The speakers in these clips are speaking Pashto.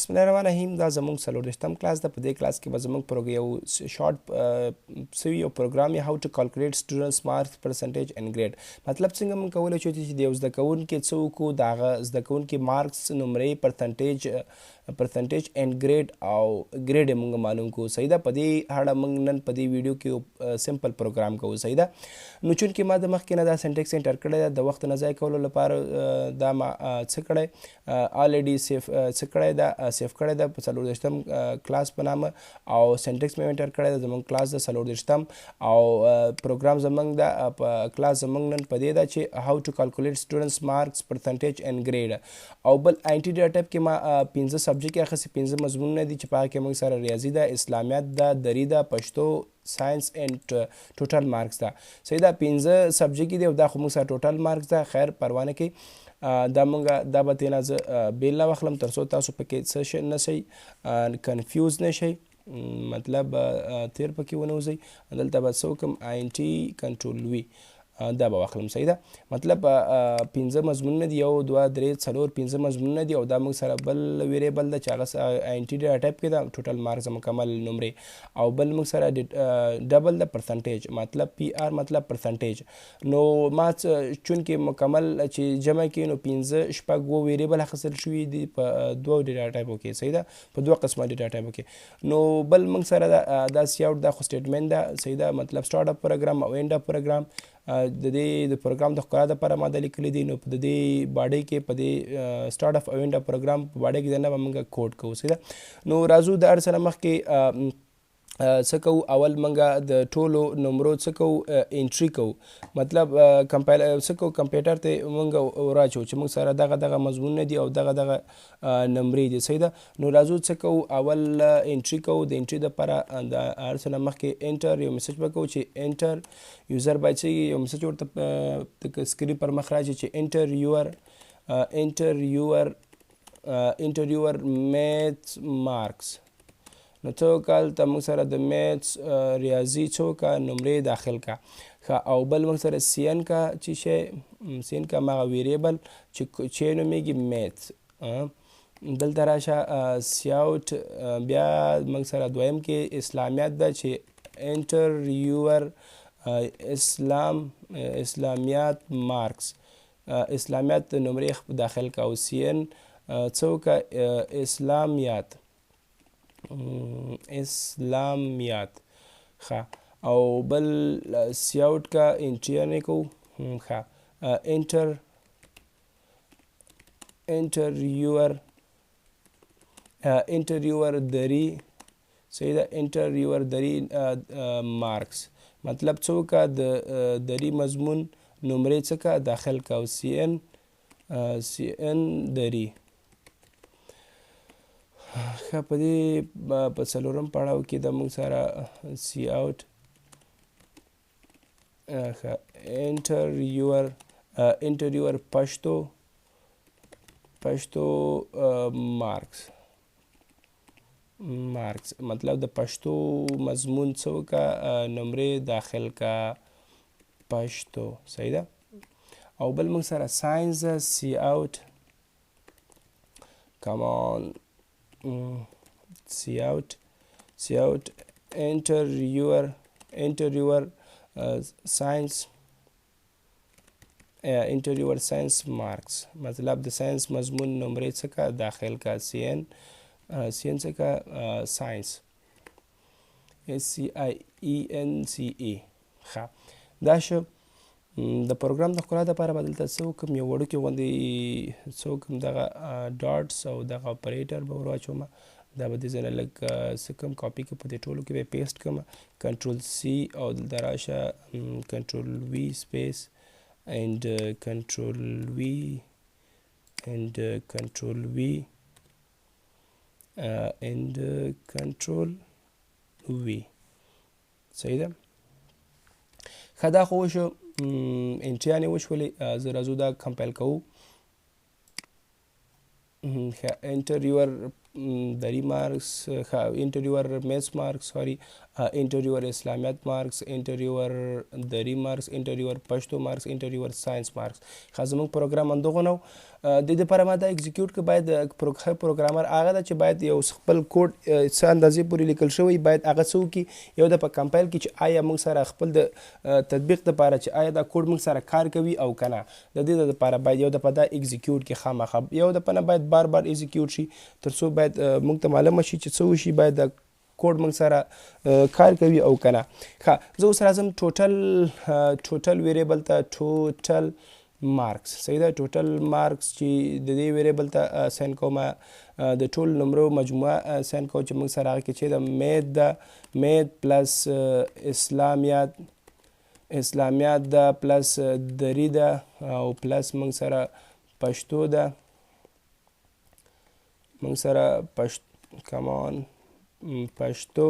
بسم الله الرحمن الرحیم. دا زموږ 34م کلاس ده. په دې کلاس کې به زموږ یو شارټ سوي یو پروګرام how to calculate students marks, percentage and grade. مطلب څنګه موږ کولی شو چې د یو زده کوونکي څه وکړو، د هغه زده کوونکي marks، نمرې، percentage and grade او grade یې موږ معلوم کړو. صحیح ده. په دې اړه موږ نن په دې ویډیو کې یو simple پروګرام کوو. صحیح ده. نو چونکې ما د مخکې نه دا syntax enter کړی ده، د وخت نه ضایع کولو لپاره دا ما څه کړی، already save څه کړی ده، save کړی ده په 34م کلاس په نامه، او syntax مې enter کړی ده. زموږ کلاس د 34م او پروګرام زموږ ده په کلاس زموږ نن په دې ده چې how to calculate students marks, percentage and grade. او بل int data type کې ما 5 subject اخیستي، 5 مضمونونه دي چې په هغه کې موږ سره ریاضي ده، اسلامیات ده، دري ده، پښتو، science and total marks ده. صحیح ده. 5 subject دي او دا خو موږ سره total marks ده. خیر، پروا نه کوي. دا موږ دا به ترې نه زه بېل نه واخلم تر څو تاسو پکې څه شی نه شئ، confuse نه شئ، مطلب تېر پکې ونه وځئ. دلته به څه وکړم، int control V دا به واخلم. صحیح ده. مطلب 5 مضمونونه دي، 1 2 3 4 5 مضمونونه دي، او دا موږ سره بل variable ده چې هغه int data type کې ده، total marks مکمل نمرې، او بل موږ سره double ده percentage، مطلب PR مطلب percentage. نو ما چونکې مکمل چې جمع کړي نو 5 6 7 variable اخیستل شوي دي په دوو data type کې. صحیح ده، په دوه قسمه data type کې. نو بل موږ سره دا cout دا خو statement ده. صحیح ده. مطلب start of program او end of program د دې د پروګرام د ښکلا دپاره ما دا لیکلي دي. نو په دې body کې په دې start of او end of program په body کې دننه به موږ کوډ کوو. صحیح ده. نو راځو د هر څه نه مخکې څه کوو، اول موږ د ټولو نمرو څه کوو، entry کوو، مطلب compile څه کوو، کمپیوټر ته موږ وراچوو چې موږ سره دغه دغه مضمونونه دي او دغه دغه نمرې دي. صحیح ده. نو راځو څه کوو، اول entry کوو. د entry دپاره د هر څه نه مخکې enter یو message به کوو چې enter user باید چې یو message ورته د screen پر مخ راشي چې enter your maths marks. نو څه وکړه، هلته موږ سره د maths ریاضي څه وکړه، نمرې داخل کړه. ښه، او بل موږ سره cin کا چې شی، cin کا هماغه variable چې نومېږي maths. دلته راشه cout. بیا موږ سره دویم کې اسلامیات ده چې enter your اسلامیات marks، اسلامیات نمرې داخل کړه. او cin څه وکړه، اسلامیات، اسلامیات. ښه، او بل cout کا entry نه کوو. ښه، enter your دری. صحیح ده. enter your دری marks، مطلب څه وکړه، د دری مضمون نمرې څه کړه، داخل کړه. او cin دری. ښه، په دې په څلورم پړاو کې د موږ سره cout. ښه، enter your پښتو marks، مطلب د پښتو مضمون څه وکړه، نمرې داخل کړه پښتو. صحیح ده. او بل موږ سره science ده، cout come on cout enter your science، enter your science marks، مطلب د science مضمون نمرې څه کا داخل کا، cin څه کا science، S C I E N C E. ښه، دا شو د پروګرام د ښکلا دپاره به دلته څه وکړم، یو وړوکی غوندې څه وکړم، دغه dots او دغه اپریټر به ور واچوم، دا به دې ځای نه لږ څه کړم، کاپي کړم، په دې ټولو کې به یې paste کړم، control C او دلته راشه control V space and control V and control V and control V. صحیح ده. ښه، دا خو وشو، entry یانې وشولې. زه راځو دا compile کوو. ښه، enter your دری مارکس، ښه، انټر یور میتھس مارکس، سوري، انټر یور اسلامیت مارکس، انټر یور دری مارکس، انټر یور پښتو مارکس، انټر یور ساينس مارکس. ښه، زموږ پروګرام همدغه نه و. د دې لپاره ما دا ایگزیکیوټ که باید ښه پروګرامر هغه ده چې باید یو خپل کوډ څه اندازې پورې لیکل شوی باید هغه څه وکړي، یو د په کمپایل کې چې آیا موږ سره خپل د تطبیق لپاره چې آیا دا کوډ موږ سره کار کوي او که نه. د دې لپاره باید یو دفعه دا ایگزیکیوټ کې خامخا یو دفعه نه باید بار بار ایگزیکیوټ شي، تر څو باید موږ ته معلومه شي چې څه وشي، باید دا کوډ موږ سره کار کوي او که نه. ښه، زه اوس راځم ټوټل ویریبل ته، ټوټل مارکس، صحیح ده. ټوټل مارکس چې د دې ویریبل ته سین کوم، د ټول نمرو مجموعه سین کوم چې موږ سره هغه کې چې د میت ده، میت پلس اسلامیات ده، پلس دری ده، او پلس موږ سره پښتو ده، موږ سره کمان پښتو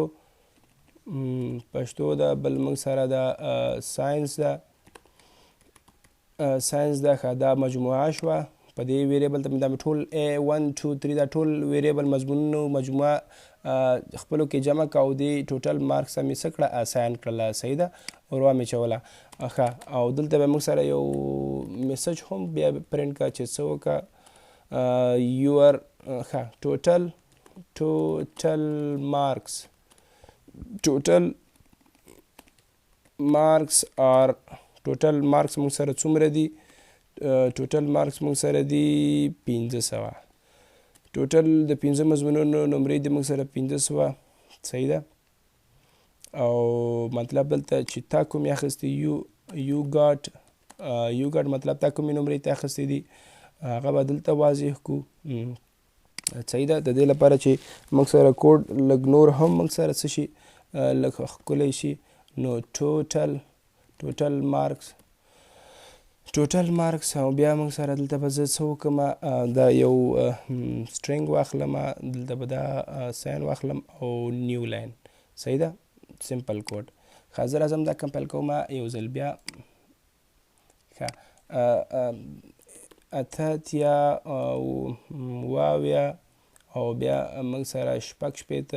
ده، بل موږ سره ده ساينس ده، ساينس ده. ښه، دا مجموعه شوه. په دې ویریبل ته دا ټول A 1 2 3 دا ټول ویریبل مضمونونو مجموعه خپلو کې جمع که او دې ټوټل مارکس ته مې څه کړه، اساین کړله، صحیح ده، ور مې چوله. ښه، او دلته به موږ سره یو میسج هم بیا پرنټ که چې څه وکړه، یور، ښه، ټوټل مارکس، ټوټل مارکس آر، ټوټل مارکس موږ سره څومره دي؟ ټوټل مارکس موږ سره دي 500. ټوټل د 5 مضمونونو نمرې دي موږ سره 500، صحیح ده. او مطلب دلته چې تا کومې اخیستې، یو ګاټ، مطلب تا کومې نمرې ته اخیستې دي هغه به دلته واضح کو، صحیح ده. د دې لپاره چې موږ سره کوډ لږ نور هم موږ سره څه شي، لږ ښکلی شي، نو ټوټل مارکس، ټوټل مارکس، او بیا موږ سره دلته به زه څه وکړم، دا یو سټرینګ واخلم، دلته به دا ساین واخلم او نیو لاین، صحیح ده، سمپل کوډ. ښه، زه راځم دا کمپایل کوم یو ځل بیا. ښه، 88 او 78 او بیا موږ سره 66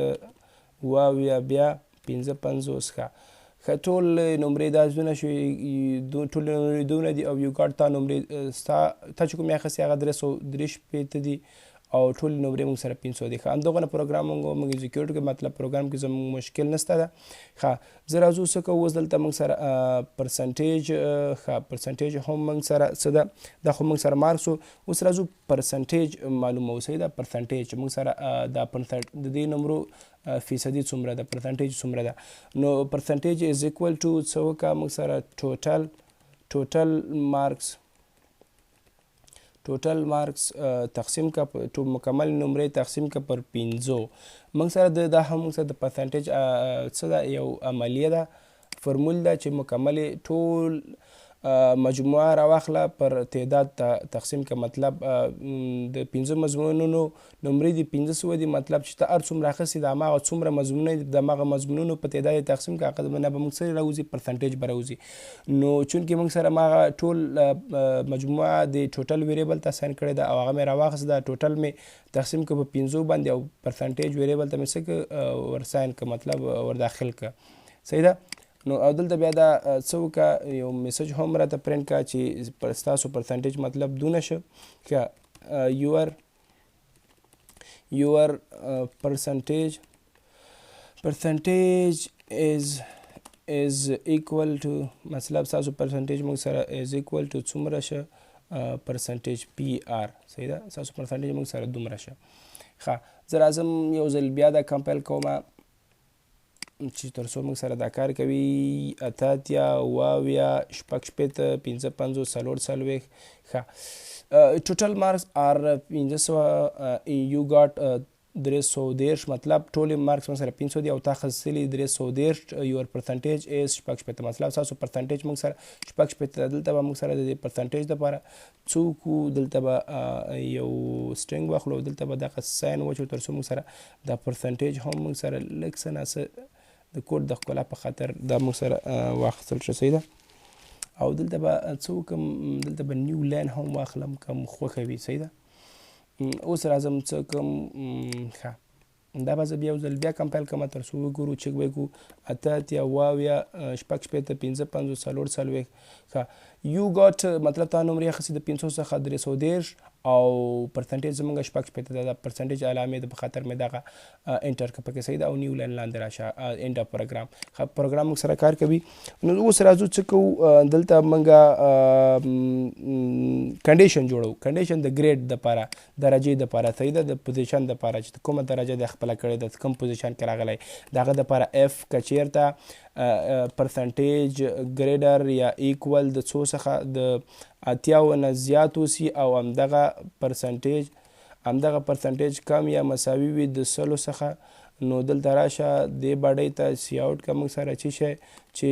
78 بیا 55. ښه، ښه، ټول نمرې دا دونه شوې، ټول نمرې دونه دي، او یو ګاډ تا نمرې ستا تا چې کومې اخیستې هغه 363 دي، او ټول نمرې موږ سره 500 دي. ښه، همدغه نه پروګرام موږ ایگزیکیوټ کړو، مطلب پروګرام کې زموږ مشکل نشته ده. ښه، زه راځو څه کوو اوس دلته موږ سره پرسنټیج، ښه، پرسنټیج هم موږ سره څه ده، دا خو موږ سره مارکس و. اوس راځو پرسنټیج معلوموو، صحیح ده. پرسنټیج موږ سره دا د دې نمرو فیصدي څومره ده، پرسنټیج څومره ده. نو پرسنټیج از ایکوال ټو څه وکړه، موږ سره ټوټل مارکس، ټوټل مارکس تقسیم کا ټول مکمل نمرې تقسیم کا پر 5. موږ سره د دا هم موږ سره د پرسنټیج څه ده، یو عملیه ده، فرمول ده چې مکملې ټول مجموعه راواخله پر تعداد تقسیم که، مطلب د 5 مضمونونو نمرې دي 500 دي، مطلب چې ته هر څومره اخیستې د هماغه څومره مضمونونه دي د هماغه مضمونونو په تعداد یې تقسیم که، هغه نه به موږ څه راوځي، پرسنټیج به راوځي. نو چونکې موږ سره هماغه ټول مجموعه د ټوټل ویریبل ته ساین کړې ده او هغه مې راواخیسته، دا ټوټل مې تقسیم که په 5 باندې او پرسنټیج ویریبل ته مې څه که، ورساین که، مطلب ورداخل که، صحیح ده. نو او دلته بیا دا څه وکړه، یو میسج هم راته پرنټ کړه چې ستاسو پرسنټیج مطلب دونه شو، که یور پرسنټیج از ایکوال ټو، مطلب ستاسو پرسنټیج موږ سره از ایکوال ټو څومره شه، پرسنټیج پی آر، صحیح ده، ستاسو پرسنټیج موږ سره دومره شه. ښه، زه راځم یو ځل بیا دا کمپایل کوم چې تر څو موږ سره دا کار کوي. 88 78 66 55 44. ښه، ټوټل مارکس آر 500، یو ګاټ 330، مطلب ټولې مارکس موږ سره 500 دي او تا اخیستلي 330، یور پرسنټیج از 66، مطلب ستاسو پرسنټیج موږ سره 66 ده. دلته به موږ سره د دې پرسنټیج دپاره څه وکړو، دلته به یو سټرینګ واخلو او دلته به دغه ساین واچو تر څو موږ سره دا پرسنټیج هم موږ سره لږ څه ناڅه د کوډ د ښکلا په خاطر دا موږ سره واخیستل شو، صحیح ده. او دلته به څه وکړم، دلته به نیو لاین هم واخلم که مو خوښه وي، صحیح ده. اوس راځم څه کوم. ښه، دا به زه بیا یو ځل بیا کمپایل کوم تر څو وګورو چک به کو. 88، 77، 66، 55، 44. ښه، یو ګاټ، مطلب تا نمرې اخیستې د 500 څخه 330 او پرسنټیج زمونږ 66 ده. د پرسنټیج علامې د په خاطر مې دغه انټر که پکې، صحیح ده؟ او نیو لاین لاندې راشه، اینډ اف پروګرام. ښه، پروګرام موږ سره کار کوي. نو اوس راځو څه کوو؟ دلته موږ کنډیشن جوړو، کنډیشن د ګریډ دپاره، درجې دپاره، صحیح ده؟ د پوزیشن دپاره چې کومه درجه د خپله کړې ده، کوم پوزیشن کې راغلی، د هغه دپاره اف که چېرته پرسنټیج ګریډر یا ایکول د څو څخه، د 80 نه زیات اوسي او همدغه پرسنټیج کم یا مساوي وي د 100 څخه، نو دلته راشه دې باډۍ ته، سی اوټ که موږ سره چی شی چې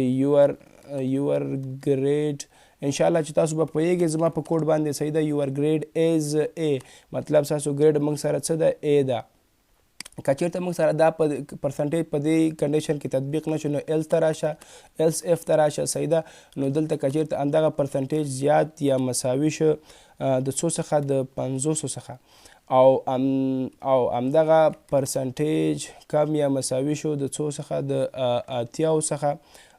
your grade. انشاءالله چې تاسو به پوهیږئ زما په کوډ باندې، صحیح ده؟ Your grade is A، مطلب تاسو ګریډ موږ سره څه ده؟ A ده. که چېرته موږ سره دا په پرسنټیج په دې کنډیشن کې تطبیق نشو، نو ایلس ته راشه، ایلس اف ته راشه، صحیح ده؟ نو دلته که چېرته همدغه پرسنټیج زیات یا مساوي شو د څو څخه، د 50 څخه، او همدغه پرسنټیج کم یا مساوي شو د څو څخه، د 80 څخه،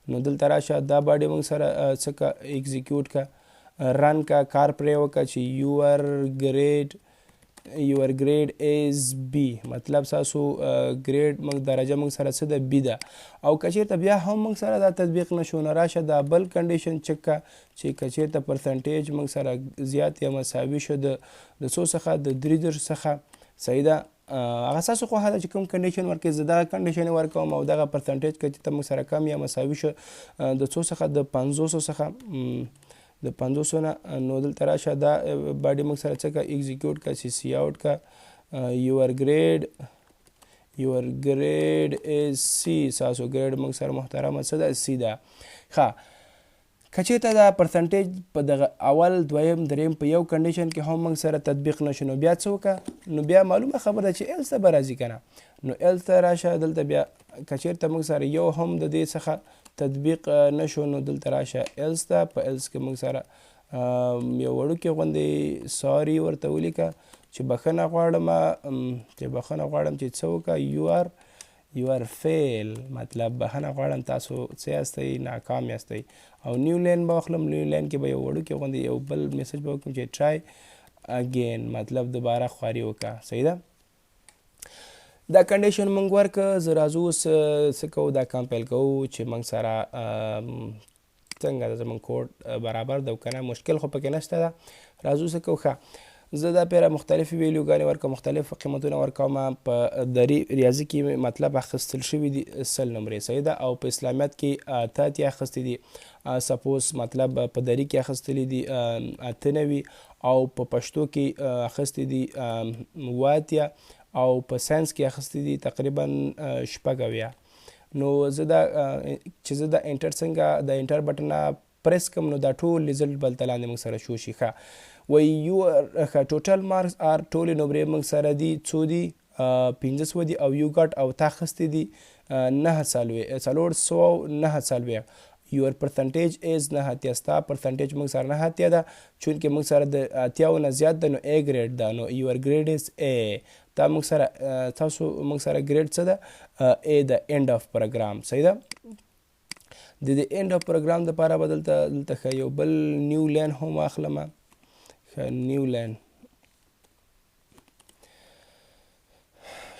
نو دلته راشه، دا باډي موږ سره څه کا؟ ایگزیکیوټ کا، رن کا، کار پرې وکړه چې your grade is B، مطلب تاسو ګریډ موږ، درجه موږ سره څه ده؟ B ده. او کچیرته بیا هم موږ سره دا تطبیق نشو، نو راشه دا بل کنډیشن چک کا چې کچیرته پرسنټیج موږ سره زیات یا مساوي شو د څو څخه، د 33 څخه، صحیح ده؟ هغه تاسو خوښه ده چې کوم کنډیشن ورکړئ، زه دغه کنډیشن ورکوم. او دغه پرسنټیج که چېرته موږ سره کم یا مساوي شو د څو څخه، د 50 څخه، د 50 نه، نو دلته راشه، دا باډي موږ سره څه کا؟ ایگزیکیوټ کا، سی سی اوټ کا your grade is C، تاسو ګریډ موږ سره محترمه څه ده؟ C ده. ښه، که چېرته دا پرسنټیج په دغه اول، دویم، دریم په یو کنډیشن کې هم موږ سره تطبیق نشو، نو بیا څه وکړه؟ نو بیا معلومه خبره ده چې ایلس ته به راځي که نه؟ نو ایلس ته راشه. دلته بیا که چېرته موږ سره یو هم د دې څخه تطبیق نشو، نو دلته راشه ایلس ته. په ایلس کې موږ سره یو وړوکی غوندې sorry ورته ولیکه چې بخښنه غواړم، چې بخښنه غواړم چې څه وکړه؟ You are fail، مطلب بخښنه غواړم، تاسو څه یاستئ؟ ناکام یاستئ. او نیو لاین به واخلم، نیو لاین کې به یو وړوکی غوندې یو بل میسج به وکړم چې try again، مطلب دوباره خواري وکړه، صحیح ده؟ دا کنډیشن مونږ ورکه. زه راځو اوس څه کوو؟ دا کمپایل کوو چې مونږ سره څنګه ده، زمونږ کوډ برابر ده او که نه، مشکل خو پکې نشته ده. راځو څه کوو؟ ښه، زه دا پیره مختلفې ویلیوګانې ورکوم، مختلف قیمتونه ورکوم. په دری ریاضي کې مطلب اخیستل شوي دي 100 نمرې، صحیح ده؟ او په اسلامیت کې 88 اخیستې دي سپوز، مطلب په دری کې اخیستلې دي 98 او په پښتو کې اخیستې دي 87 او په ساينس کې اخیستې دي تقریبا 76. نو زه دا چې زه دا انټر څنګه د انټر بټن پریس کوم، نو دا ټول ریزلټ بل لاندې موږ سره شو شي. ښه، وای یو ښه، total marks are، ټولې نمرې موږ سره دي څو دي؟ 500 دي. او you got، او تا اخیستې دي 449. Your percentage is 89. ستا پرسنټیج موږ سره 89 ده. چونکه موږ سره د 80 نه زیات ده، نو A ګریډ ده، نو your grade is A. تا موږ سره، تاسو موږ سره ګریډ څه ده؟ A ده. End of program، صحیح ده؟ د دې end of program دپاره به دلته ښه یو بل نیو لاین هم واخلم. ښه، نیو لاین.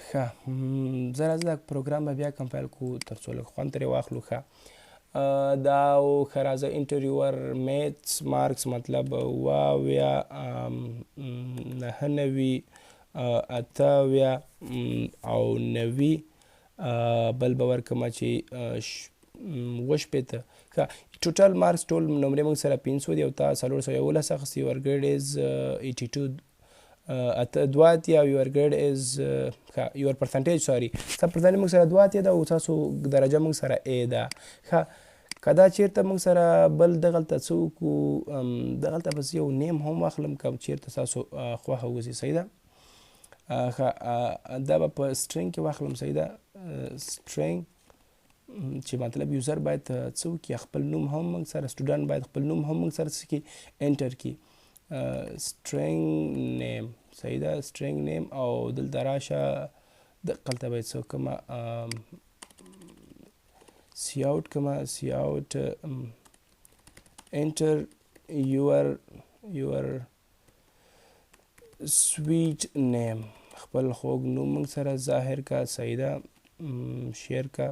ښه، زه راځه دا پروګرام به بیا کمپایل کو تر څو لږ خوند ترې واخلو. ښه، دا ښه، راځه، enter your maths marks، مطلب 77، 99، 78 او 90، بل به ورکړم چې 67. ښه، total marks، ټول نمرې موږ سره 500 دي او تا 411 اخیستي. Your grade is 82، 82. Your grade is، ښه، your percentage، sorry، ستا پرسنټیج موږ سره 82 ده او تاسو درجه موږ سره A ده. ښه، که دا چېرته موږ سره بل دغلته څه وکړو؟ دغلته به زه یو name هم واخلم که چېرته تاسو خوښه وځي، صحیح ده؟ ښه، دا به په string کې واخلم، صحیح ده؟ String چې مطلب user باید څه وکړي؟ خپل نوم هم موږ سره، سټوډنټ باید خپل نوم هم موږ سره څه کړي؟ انټر کړي. سټرینګ نیم، صحیح ده، سټرینګ نیم. او دلته راشه، دقلته به څه کومه سی اوټ کومه، سی اوټ انټر یور یور سویټ نیم، خپل خوږ نوم موږ سره ظاهر کا، صحیح ده، شیر کا.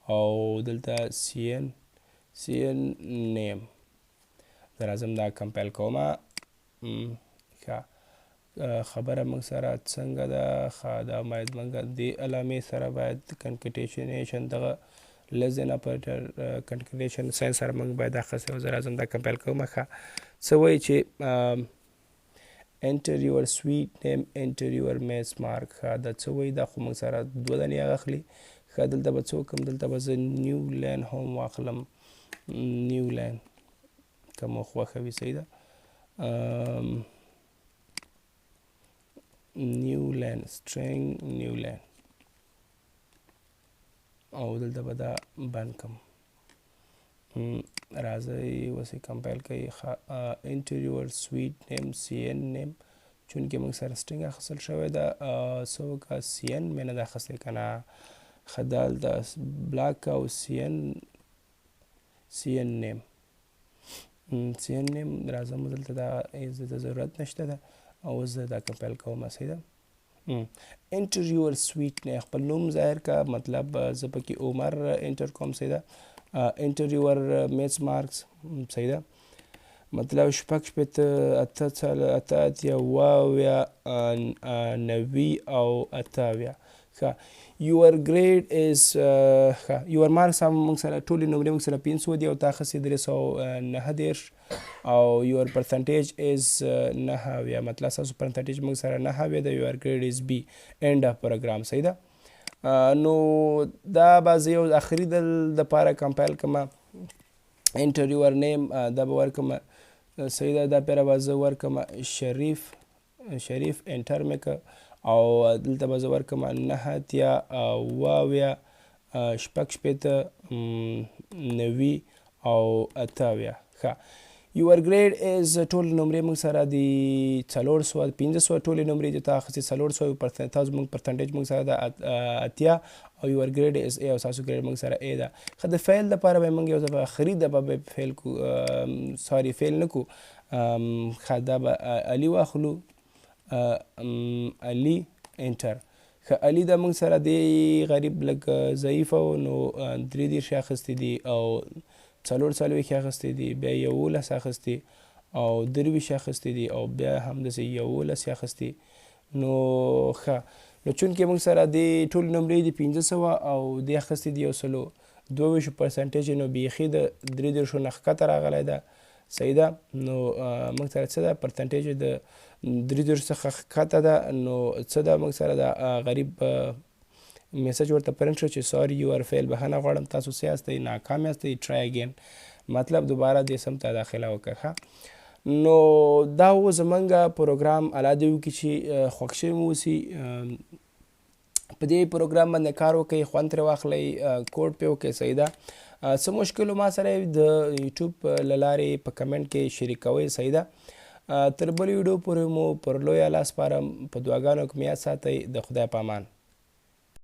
او دلته سی ان سی ان نیم. زه راځم دا کمپایل کوم. ښه، خبره موږ سره څنګه ده؟ ښه، دا باید موږ دې علامې سره باید کنکټیشنیشن دغه لیس دین اپریټر کنکټیشن ساین سره موږ باید اخیستی. زه راځم دا کمپایل کوم. ښه، څه وایي چې enter your sweet name، enter your math mark. ښه، دا څه وایي؟ دا خو موږ سره دوه دانې هغه اخلي. ښه، دلته به څه وکړم؟ دلته به زه نیو لاین هم واخلم، نیو لاین که مو خوښه وي، صحیح ده، نیو لاین، سټرینګ نیو لاین. او دلته به دا بند کم. راځئ اوس یې کمپایل کوي. ښه، انټر یور سویټ نیم سی ان نیم، چونکې موږ سره سټرینګ اخیستل شوی ده، څه وکړه، سی ان مې نه ده اخیستی که نه. ښه، دلته بلاک او سی ان سی ان نیم، سی ان نیم. راځم دلته، دا هېڅ ته ضرورت نشته ده. او اوس زه دا کمپایل کوم، صحیح ده. انټر یور سویټ نه، خپل نوم ظاهر کا، مطلب زه پکې عمر انټر کوم، صحیح ده. انټر یور میتس مارکس، صحیح ده، مطلب 66، 88، 78، 90 او 78. ښه، یور ګریډ از، ښه، یور مارکس هم موږ سره ټولې نمرې موږ سره 500 دي او تا اخیستې 339 او یور پرسنټیج از 79، مطلب ستاسو پرسنټیج موږ سره 79 ده. یور ګریډ از بی، اینډ اف پروګرام، صحیح ده. نو دا به زه یو اخري دل دپاره کمپایل کړم. انټر یور نیم، دا به ورکړم، صحیح ده. دا پیره به زه ورکړم شریف، شریف انټر مې که. او دلته به زه ورکړم 89، 77، 66، 90 او 78. ښه، یور ګریډ از، ټول نمرې موږ سره دي 400، 500 ټولې نمرې دي، تا اخیستې 400، تاسو موږ پرسنټیج موږ سره ده 80 او یور ګریډ از ای، او تاسو ګریډ موږ سره ای ده. ښه، د فیل دپاره به موږ یو ځل اخري دفعه به فیل کو، سوري، فیل نه کو. ښه، دا به علي واخلو، علي انټر. ښه، علي دا موږ سره دی غریب لږ ضعیفه و، نو 33 یې اخیستې دي او 44 یې اخیستې دي، بیا 11 اخیستې او 23 اخیستې دي او بیا همداسې 11 یې اخیستې. نو ښه، نو چونکې موږ سره دی ټول نمرې دي 500 او دی اخیستې دي 122 پرسنټیج، نو بیخي د 33 نه ښکته راغلی ده، صحیح ده. نو موږ سره څه ده؟ پرسنټیج د 33 څخه ښکته ده. نو څه ده موږ سره؟ د غریب میسج ورته پرنټ شو چې سوري یو ار فیل، بخښنه غواړم، تاسو څه یاستئ؟ ناکام یاستئ، ټرای اګین، مطلب دوباره دې سم ته داخله وکړه. ښه، نو دا و زمونږ پروګرام. الله دې وکړي چې خوښ شوي مو اوسي. په دې پروګرام باندې کار وکړئ، خوند ترې واخلئ، کوډ پې وکړئ، صحیح ده. څه مشکل ما سره د یوټیوب له لارې په کمنټ کې شریکوئ، صحیح ده. تر بلې ویډیو پورې مو پر لوی الله سپارم، په دعاګانو کې مې یاد ساتئ. د خدای په امان.